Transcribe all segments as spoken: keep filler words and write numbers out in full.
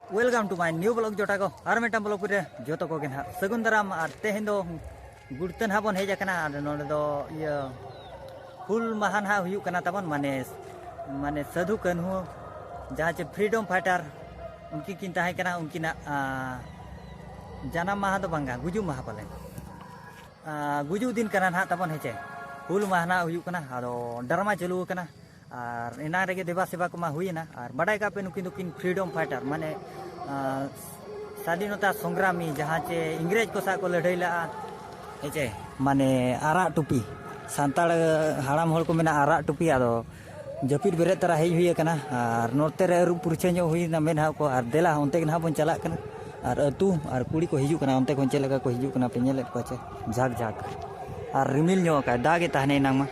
Welcome to my new vlog ᱡᱚᱴᱟ ᱠᱚ, ᱟᱨ ᱢᱤᱫᱴᱟᱝ vlog ᱨᱮ ᱡᱚᱛᱚ ᱠᱚᱜᱮ ᱱᱟᱦᱟᱜ ᱥᱟᱹᱜᱩᱱ ᱫᱟᱨᱟᱢ᱾ ᱟᱨ ᱛᱮᱦᱮᱧ ᱫᱚ ᱜᱩᱲᱛᱟᱹ ᱱᱟᱦᱟᱜ ᱵᱚᱱ ᱦᱮᱡ ᱟᱠᱟᱱᱟ᱾ ᱟᱨ ᱱᱚᱰᱮ ᱫᱚ ᱤᱭᱟᱹ ᱦᱩᱞ ᱢᱟᱦᱟ ᱱᱟᱦᱟᱜ ᱦᱩᱭᱩᱜ ᱠᱟᱱᱟ ᱛᱟᱵᱚᱱ, ᱢᱟᱱᱮ ᱢᱟᱱᱮ ᱥᱟᱹᱫᱷᱩ ᱠᱟᱹᱱᱦᱩ ᱡᱟᱦᱟᱸ ᱪᱮ freedom fighter ᱩᱱᱠᱤᱱ ᱠᱤᱱ ᱛᱟᱦᱮᱸ ᱠᱟᱱᱟ, ᱩᱱᱠᱤᱱᱟᱜ ᱟᱸ, ᱡᱟᱱᱟᱢ ᱢᱟᱦᱟ ᱫᱚ ᱵᱟᱝᱟ, ᱜᱩᱡᱩᱜ ᱢᱟᱦᱟ ᱯᱟᱞᱮ᱾ ᱟᱸ, ᱜᱩᱡᱩᱜ ᱫᱤᱱ ᱠᱟᱱᱟ ᱱᱟᱦᱟᱜ ᱛᱟᱵᱚᱱ, ᱦᱮᱸᱪᱮ? ᱦᱩᱞ ᱢᱟᱦᱟ ᱱᱟᱦᱟᱜ ᱦᱩᱭᱩᱜ ᱠᱟᱱᱟ, ᱟᱫᱚ drama ᱪᱟᱹᱞᱩ ᱟᱠᱟᱱᱟ᱾ ᱟᱨ ᱮᱱᱟᱝ ᱨᱮᱜᱮ ᱫᱮᱵᱟ ᱥᱮᱵᱟ ᱠᱚᱢᱟ ᱦᱩᱭᱮᱱᱟ᱾ ᱟᱨ ᱵᱟᱰᱟᱭ ᱠᱟᱜ ᱯᱮ, ᱱᱩᱠᱤᱱ ᱫᱚᱠᱤᱱ freedom fighter, ᱢᱟᱱᱮ ᱟᱸ, ᱥᱟᱫᱷᱤᱱᱚᱛᱟ ᱥᱚᱝᱜᱨᱟᱢᱤ, ᱡᱟᱦᱟᱸ ᱪᱮ ᱤᱝᱨᱮᱡᱽ ᱠᱚ ᱥᱟᱶ ᱠᱚ ᱞᱟᱹᱲᱦᱟᱹᱭ ᱞᱟᱜᱼᱟ, ᱦᱮᱸᱪᱮ? ᱢᱟᱱᱮ ᱟᱨᱟᱜ ᱴᱩᱯᱤ, ᱥᱟᱱᱛᱟᱲ ᱦᱟᱲᱟᱢ ᱦᱚᱲ ᱠᱚ ᱢᱮᱱᱟ ᱟᱨᱟᱜ ᱴᱩᱯᱤ᱾ ᱟᱫᱚ ᱡᱟᱹᱯᱤᱫ ᱵᱮᱨᱮᱫ ᱛᱚᱨᱟ ᱦᱮᱡ ᱦᱩᱭ ᱟᱠᱟᱱᱟ, ᱟᱨ ᱱᱚᱛᱮ ᱨᱮ ᱟᱹᱨᱩᱵ ᱯᱩᱨᱪᱷᱟᱹ ᱧᱚᱜ ᱦᱩᱭᱱᱟ ᱢᱮᱫᱦᱟ ᱠᱚ, ᱟᱨ ᱫᱮᱞᱟ ᱚᱱᱛᱮ ᱜᱮ ᱱᱟᱦᱟᱜ ᱵᱚᱱ ᱪᱟᱞᱟᱜ ᱠᱟᱱᱟ᱾ ᱟᱨ ᱟᱹᱛᱩ ᱟᱨ ᱠᱩᱲᱤ ᱠᱚ ᱦᱤᱡᱩᱜ ᱠᱟᱱᱟ, ᱚᱱᱛᱮ ᱠᱷᱚᱱ ᱪᱮᱫ ᱞᱮᱠᱟ ᱠᱚ ᱦᱤᱡᱩᱜ ᱠᱟᱱᱟ ᱯᱮ ᱧᱮᱞᱮᱫ ᱠᱚᱣᱟ ᱪᱮ? ᱡᱷᱟᱠ ᱡᱷᱟᱠ᱾ ᱟᱨ ᱨᱤᱢᱤᱞ ᱧᱚᱜ ᱟᱠᱟᱫ, ᱫᱟᱜ ᱜᱮ ᱛᱟᱦᱮᱱᱟ ᱮᱱᱟᱝ ᱢᱟ᱾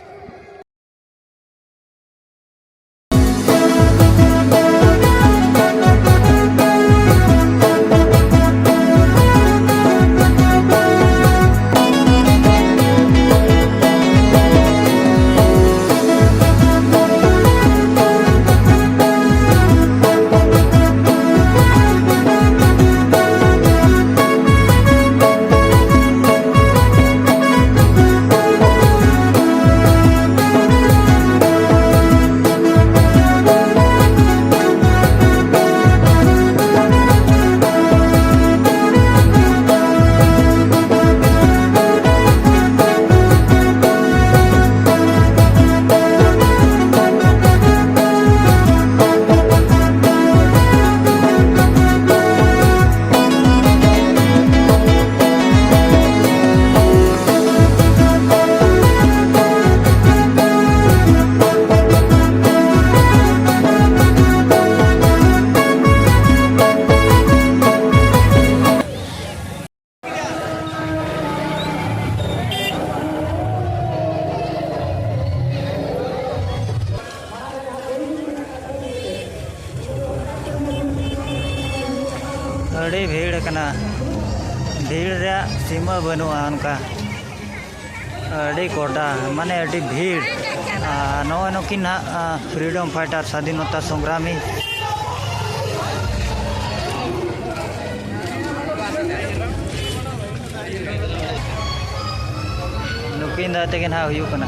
ᱟᱹᱰᱤ ᱵᱷᱤᱲ ᱟᱠᱟᱱᱟ, ᱵᱷᱤᱲ ᱨᱮᱭᱟᱜ ᱥᱤᱢᱟᱹ ᱵᱟᱹᱱᱩᱜᱼᱟ᱾ ᱚᱱᱠᱟ ᱟᱹᱰᱤ ᱠᱚᱰᱟ, ᱢᱟᱱᱮ ᱟᱹᱰᱤ ᱵᱷᱤᱲ᱾ ᱟᱨ ᱱᱚᱜᱼᱚᱭ ᱱᱩᱠᱤᱱ ᱱᱟᱦᱟᱜ, ᱟᱸ, freedom fighter, ᱥᱟᱫᱷᱤᱱᱚᱛᱟ ᱥᱚᱝᱜᱨᱟᱢᱤ᱾ ᱩᱱᱠᱤᱱ ᱫᱟᱨᱟᱭ ᱛᱮᱜᱮ ᱱᱟᱦᱟᱜ ᱦᱩᱭᱩᱜ ᱠᱟᱱᱟ᱾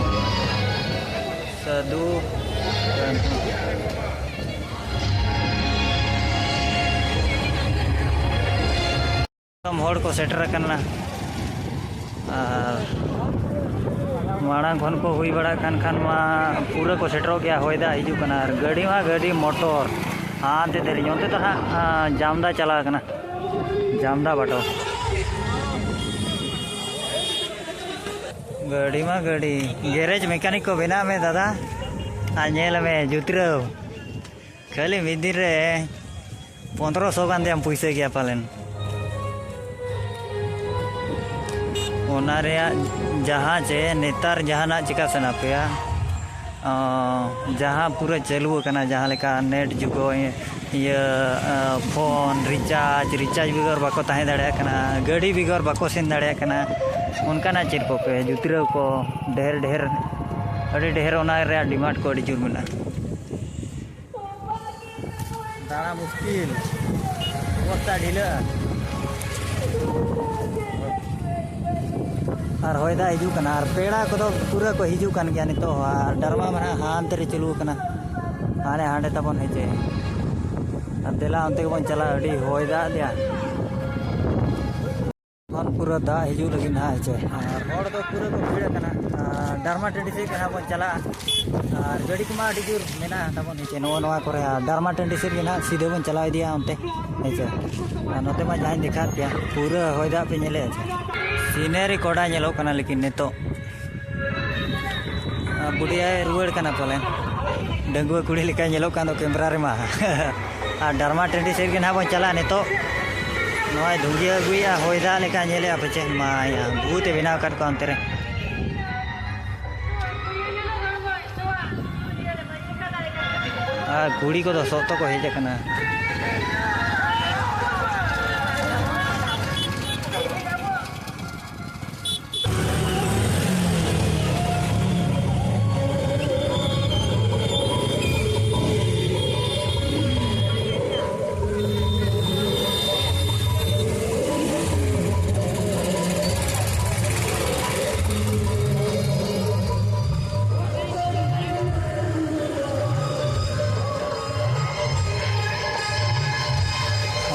ᱥᱟᱹᱫᱷᱩ ᱫᱤᱥᱚᱢ ᱦᱚᱲ ᱠᱚ ᱥᱮᱴᱮᱨ ᱟᱠᱟᱱᱟ᱾ ᱟᱨ ᱢᱟᱲᱟᱝ ᱠᱷᱚᱱ ᱠᱚ ᱦᱩᱭ ᱵᱟᱲᱟᱜ ᱠᱟᱱ ᱠᱷᱟᱱ ᱢᱟ ᱯᱩᱨᱟᱹ ᱠᱚ ᱥᱮᱴᱮᱨᱚᱜ ᱜᱮᱭᱟ᱾ ᱦᱚᱭ ᱫᱟᱜ ᱦᱤᱡᱩᱜ ᱠᱟᱱᱟ ᱟᱨ ᱜᱟᱹᱰᱤ ᱢᱟ ᱜᱟᱹᱰᱤ, ᱢᱚᱴᱚᱨ ᱦᱟᱱᱛᱮ ᱫᱷᱟᱹᱨᱤᱡ, ᱚᱱᱛᱮ ᱫᱚ ᱦᱟᱸᱜ, ᱟᱸ, ᱡᱟᱢᱫᱟ ᱪᱟᱞᱟᱣ ᱠᱟᱱᱟ, ᱡᱟᱢᱫᱟ ᱵᱟᱴᱚ᱾ ᱜᱟᱹᱰᱤ ᱢᱟ ᱜᱟᱹᱰᱤ, ᱜᱮᱨᱮᱡᱽ ᱢᱮᱠᱟᱱᱤᱠ ᱠᱚ ᱵᱮᱱᱟᱣ ᱢᱮ ᱫᱟᱫᱟ, ᱟᱨ ᱧᱮᱞ ᱢᱮ ᱡᱩᱛᱨᱟᱹᱣ᱾ ᱠᱷᱟᱹᱞᱤ ᱢᱤᱫ ᱫᱤᱱ ᱨᱮ ᱯᱚᱱᱫᱽᱨᱚ ᱥᱚ ᱜᱟᱱ ᱫᱮᱢ ᱯᱩᱭᱥᱟᱹ ᱜᱮᱭᱟ ᱯᱟᱞᱮᱱ᱾ ᱚᱱᱟ ᱨᱮᱭᱟᱜ ᱡᱟᱦᱟᱸ ᱪᱮ ᱱᱮᱛᱟᱨ ᱡᱟᱦᱟᱱᱟᱜ ᱪᱤᱠᱟ ᱥᱟᱱᱟ ᱯᱮᱭᱟ, ᱚ, ᱡᱟᱦᱟᱸ ᱯᱩᱨᱟᱹ ᱪᱟᱹᱞᱩ ᱟᱠᱟᱱᱟ, ᱡᱟᱦᱟᱸ ᱞᱮᱠᱟ ᱱᱮᱴ ᱡᱩᱜᱽ, ᱤᱭᱟᱹ, ᱚ, ᱯᱷᱳᱱ ᱨᱤᱪᱟᱨᱡᱽ, ᱨᱤᱪᱟᱨᱡᱽ ᱵᱮᱜᱚᱨ ᱵᱟᱠᱚ ᱛᱟᱦᱮᱸ ᱫᱟᱲᱮᱭᱟᱜ ᱠᱟᱱᱟ, ᱜᱟᱹᱰᱤ ᱵᱮᱜᱚᱨ ᱵᱟᱠᱚ ᱥᱮᱱ ᱫᱟᱲᱮᱭᱟᱜ ᱠᱟᱱᱟ, ᱚᱱᱠᱟᱱᱟᱜ ᱪᱮᱫ ᱠᱚᱯᱮ ᱡᱩᱛᱨᱟᱹᱣ ᱠᱚ ᱰᱷᱮᱨ ᱰᱷᱮᱨ, ᱟᱹᱰᱤ ᱰᱷᱮᱨ ᱚᱱᱟ ᱨᱮᱭᱟᱜ ᱰᱤᱢᱟᱱᱰ ᱠᱚ ᱟᱹᱰᱤ ᱡᱳᱨ ᱢᱮᱱᱟᱜᱼᱟ᱾ ᱫᱟᱬᱟ ᱢᱩᱥᱠᱤᱞ, ᱚᱵᱚᱥᱛᱟ ᱰᱷᱤᱞᱟᱹᱜᱼᱟ᱾ ᱟᱨ ᱦᱚᱭ ᱫᱟᱜ ᱦᱤᱡᱩᱜ ᱠᱟᱱᱟ, ᱟᱨ ᱯᱮᱲᱟ ᱠᱚᱫᱚ ᱯᱩᱨᱟᱹ ᱠᱚ ᱦᱤᱡᱩᱜ ᱠᱟᱱ ᱜᱮᱭᱟ ᱱᱤᱛᱚᱜ ᱦᱚᱸ᱾ ᱟᱨ ᱰᱟᱨᱢᱟ ᱢᱟ ᱱᱟᱦᱟᱜ ᱦᱟᱱᱛᱮ ᱨᱮ ᱪᱟᱹᱞᱩ ᱟᱠᱟᱱᱟ, ᱦᱟᱱᱮ ᱦᱟᱸᱰᱮ ᱛᱟᱵᱚᱱ ᱦᱮᱸᱪᱮ᱾ ᱟᱨ ᱫᱮᱞᱟ ᱚᱱᱛᱮ ᱜᱮᱵᱚᱱ ᱪᱟᱞᱟᱜᱼᱟ, ᱟᱹᱰᱤ ᱦᱚᱭ ᱫᱟᱜ ᱫᱮᱭᱟ᱾ ᱠᱷᱚᱱ ᱯᱩᱨᱟᱹ ᱫᱟᱜ ᱦᱤᱡᱩᱜ ᱞᱟᱹᱜᱤᱫ ᱱᱟᱦᱟᱜ ᱦᱮᱸᱪᱮ᱾ ᱟᱨ ᱦᱚᱲ ᱫᱚ ᱯᱩᱨᱟᱹ ᱠᱚ ᱵᱷᱤᱲ ᱟᱠᱟᱱᱟ᱾ ᱟᱨ ᱰᱟᱨᱢᱟ ᱴᱟᱺᱰᱤ ᱥᱮᱫ ᱜᱮ ᱱᱟᱦᱟᱜ ᱵᱚᱱ ᱪᱟᱞᱟᱜᱼᱟ᱾ ᱟᱨ ᱜᱟᱹᱰᱤ ᱠᱚᱢᱟ ᱟᱹᱰᱤ ᱡᱳᱨ ᱢᱮᱱᱟᱜᱼᱟ ᱛᱟᱵᱚᱱ ᱦᱮᱸᱪᱮ, ᱱᱚᱜᱼᱚ ᱱᱚᱣᱟ ᱠᱚᱨᱮ᱾ ᱟᱨ ᱰᱟᱨᱢᱟ ᱴᱟᱺᱰᱤ ᱥᱮᱫ ᱜᱮ ᱱᱟᱦᱟᱜ ᱥᱤᱫᱷᱟᱹ ᱵᱚᱱ ᱪᱟᱞᱟᱣ ᱤᱫᱤᱜᱼᱟ ᱚᱱᱛᱮ ᱦᱮᱸᱪᱮ᱾ ᱟᱨ ᱱᱚᱛᱮ ᱢᱟ ᱡᱟᱦᱟᱸᱧ ᱫᱮᱠᱷᱟᱣᱟᱫ ᱯᱮᱭᱟ, ᱯᱩᱨᱟᱹ ᱦᱚᱭ ᱫᱟᱜ ᱯᱮ ᱧᱮᱞᱮᱫᱼᱟ ᱪᱮ? ᱥᱤᱱᱟᱨᱤ ᱠᱚᱰᱟ ᱧᱮᱞᱚᱜ ᱠᱟᱱᱟ, ᱞᱮᱠᱤᱱ ᱱᱤᱛᱚᱜ ᱟᱨ ᱵᱩᱰᱷᱤ ᱟᱭ ᱨᱩᱣᱟᱹᱲ ᱠᱟᱱᱟ ᱯᱟᱞᱮᱱ᱾ ᱰᱟᱺᱜᱩᱣᱟᱹ ᱠᱩᱲᱤ ᱞᱮᱠᱟᱭ ᱧᱮᱞᱚᱜ ᱠᱟᱱ ᱫᱚ ᱠᱮᱢᱨᱟ ᱨᱮᱢᱟ᱾ ᱟᱨ ᱰᱟᱨᱢᱟ ᱴᱟᱺᱰᱤ ᱥᱮᱫ ᱜᱮ ᱱᱟᱦᱟᱜ ᱵᱚᱱ ᱪᱟᱞᱟᱜᱼᱟ ᱱᱤᱛᱚᱜ᱾ ᱱᱚᱜᱼᱚᱭ ᱫᱷᱩᱝᱜᱤ ᱟᱹᱜᱩᱭᱮᱫᱼᱟ, ᱦᱚᱭ ᱫᱟᱜ ᱞᱮᱠᱟ ᱧᱮᱞᱮᱫᱼᱟ ᱯᱟᱪᱮ᱾ ᱢᱟ ᱭᱟ, ᱵᱷᱩᱛ ᱮ ᱵᱮᱱᱟᱣ ᱟᱠᱟᱫ ᱠᱚᱣᱟ ᱚᱱᱛᱮ ᱨᱮ᱾ ᱟᱨ ᱠᱩᱲᱤ ᱠᱚᱫᱚ ᱥᱚᱛᱚ ᱠᱚ ᱦᱮᱡ ᱟᱠᱟᱱᱟ᱾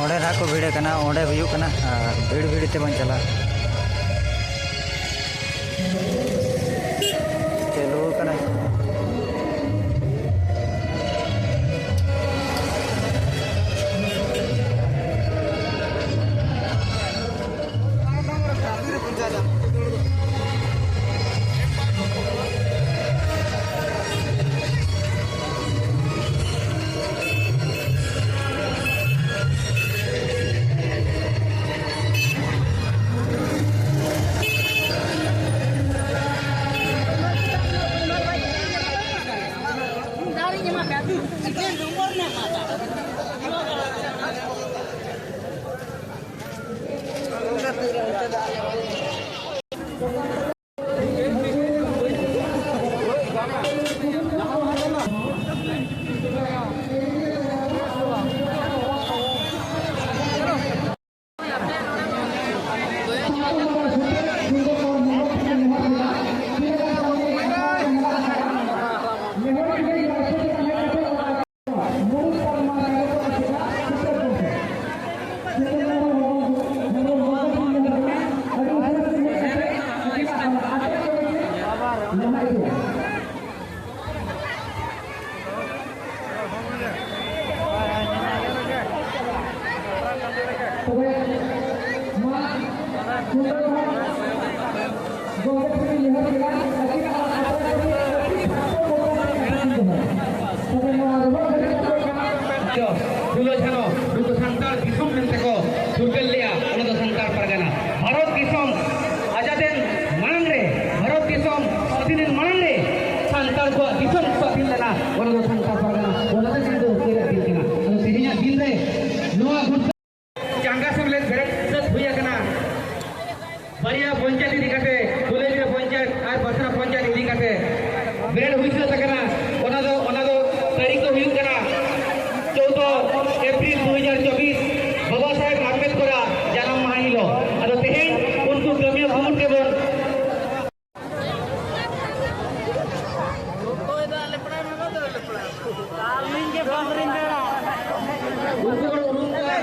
ᱚᱸᱰᱮ ᱱᱟᱦᱟᱜ ᱠᱚ ᱵᱷᱤᱲ ᱠᱟᱱᱟ, ᱚᱸᱰᱮ ᱦᱩᱭᱩᱜ ᱠᱟᱱᱟ, ᱟᱨ ᱵᱷᱤᱲ ᱵᱷᱤᱲ ᱛᱮᱵᱚᱱ ᱪᱟᱞᱟᱜᱼᱟ᱾ ᱪᱟᱹᱞᱩ ᱠᱟᱱᱟ᱾ ᱛᱚᱵᱮ ᱢᱟ ᱥᱩᱱᱫᱚᱨ ᱵᱷᱟᱭ ᱜᱚᱢᱠᱮ ᱴᱷᱮᱱ ᱤᱧ ᱱᱮᱦᱚᱨ ᱠᱮᱫᱟ, ᱟᱹᱠᱤᱱᱟᱜ ᱟᱛᱨᱟ ᱠᱟᱹᱴᱤᱡ ᱟᱹᱰᱤ ᱥᱟᱠᱛᱚ ᱢᱚᱡᱟ ᱨᱮ ᱠᱟᱹᱴᱤᱡ ᱤᱧ ᱫᱚᱦᱚᱭᱟ᱾ ᱛᱚᱵᱮ ᱱᱚᱣᱟ ᱨᱚᱦᱚᱲ ᱜᱷᱟᱹᱲᱤᱡ ᱫᱚ ᱯᱷᱩᱞᱳ ᱡᱷᱟᱱᱚ ᱱᱩᱠᱩ ᱥᱟᱱᱛᱟᱲ ᱫᱤᱥᱚᱢ ᱢᱮᱱᱛᱮ ᱠᱚ ᱯᱷᱩᱨᱜᱟᱹᱞ ᱞᱮᱜᱼᱟ, ᱚᱱᱟ ᱫᱚ ᱥᱟᱱᱛᱟᱲ ᱯᱟᱨᱜᱟᱱᱟ᱾ ᱵᱷᱟᱨᱚᱛ ᱫᱤᱥᱚᱢ ᱟᱡᱟᱫ ᱮᱱ ᱢᱟᱲᱟᱝ ᱨᱮ, ᱵᱷᱟᱨᱚᱛ ᱫᱤᱥᱚᱢ ᱥᱟᱹᱫᱷᱤᱱ ᱮᱱ ᱢᱟᱲᱟᱝ ᱨᱮ ᱥᱟᱱᱛᱟᱲ ᱠᱚᱣᱟᱜ ᱫᱤᱥᱚᱢ ᱥᱟᱹᱫᱷᱤᱱ ᱞᱮᱱᱟ, ᱚᱱᱟ ᱫᱚ ᱥᱟᱱᱛᱟᱲ ᱯᱟᱨᱜᱟᱱᱟ᱾ ᱚᱱᱟ ᱫᱚ ᱠᱤᱱᱛᱩ ᱨᱟᱹᱥᱠᱟᱹ ᱨᱮᱭᱟᱜ ᱫᱤᱱ ᱠᱟᱱᱟ᱾ ᱟᱫᱚ ᱛᱮᱦᱮᱧᱟᱜ ᱫᱤᱱ ᱨᱮ ᱱᱚᱣᱟ ᱜᱩᱨ- ᱪᱟᱸᱜᱟ ᱥᱮᱢᱞᱮᱫ ᱵᱮᱨᱮᱫ ᱥᱟᱹᱛ ᱦᱩᱭ ᱟᱠᱟᱱᱟ᱾ ᱵᱟᱨᱭᱟ ᱯᱚᱧᱪᱟᱭᱮᱛ ᱤᱫᱤ ᱠᱟᱛᱮ, ᱠᱩᱞᱟᱹᱭᱵᱤᱨᱟ ᱯᱚᱧᱪᱟᱭᱮᱛ ᱟᱨ ᱵᱟᱥᱲᱟ ᱯᱚᱧᱪᱟᱭᱮᱛ ᱤᱫᱤ ᱠᱟᱛᱮ ᱵᱮᱨᱮᱫ ᱦᱩᱭ ᱥᱟᱹᱛ ᱟᱠᱟᱱᱟ᱾ ᱚᱱᱟ ᱫᱚ, ᱚᱱᱟ ᱫᱚ ᱛᱟᱹᱨᱤᱠᱷ ᱫᱚ ᱦᱩᱭᱩᱜ ᱠᱟᱱᱟ ᱪᱳᱫᱽᱫᱳ ᱮᱯᱨᱤᱞ ᱫᱩ ᱦᱟᱡᱟᱨ ᱪᱚᱵᱵᱤᱥ, ᱵᱟᱵᱟ ᱥᱟᱦᱮᱵᱽ ᱟᱢᱵᱮᱫᱽᱠᱚᱨᱟᱜ ᱡᱟᱱᱟᱢ ᱢᱟᱦᱟ ᱦᱤᱞᱳᱜ᱾ ᱟᱫᱚ ᱛᱮᱦᱮᱧ ᱩᱱᱠᱩ ᱠᱟᱹᱢᱤᱭᱟᱹ ᱠᱩᱢᱩᱴ ᱜᱮᱵᱚᱱ ᱩᱱᱠᱩ ᱵᱚᱱ ᱩᱨᱩᱢ ᱠᱚᱣᱟ᱾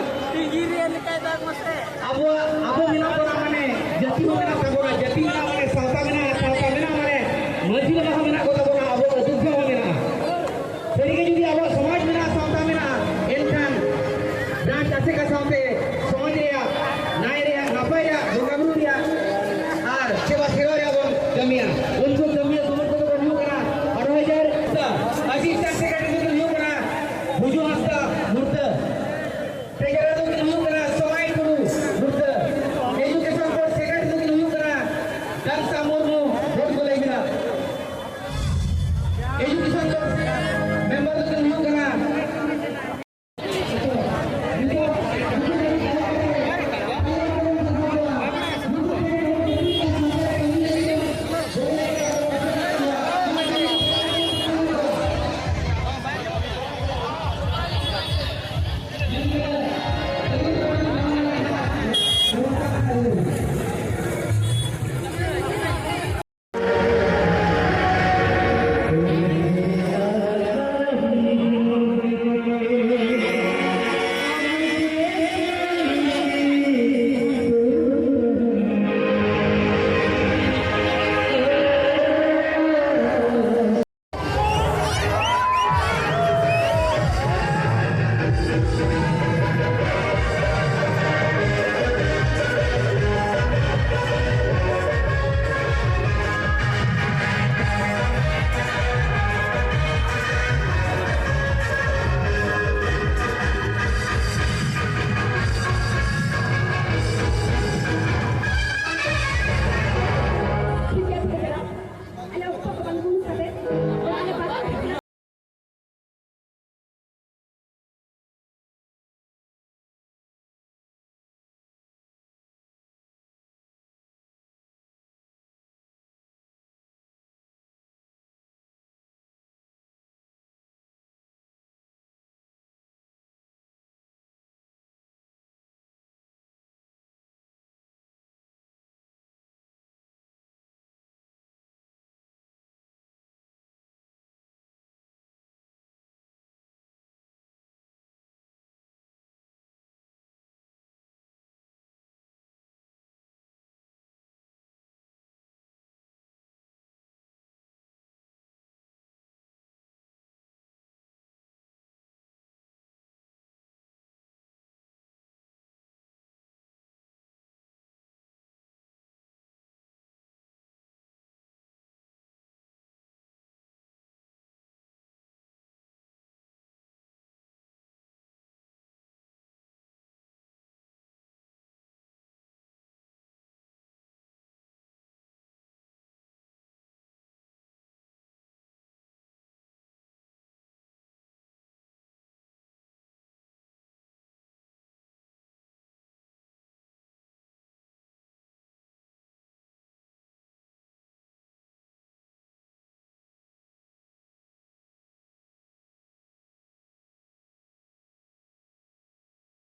ᱟᱥᱮᱠᱟ ᱥᱟᱶᱛᱮ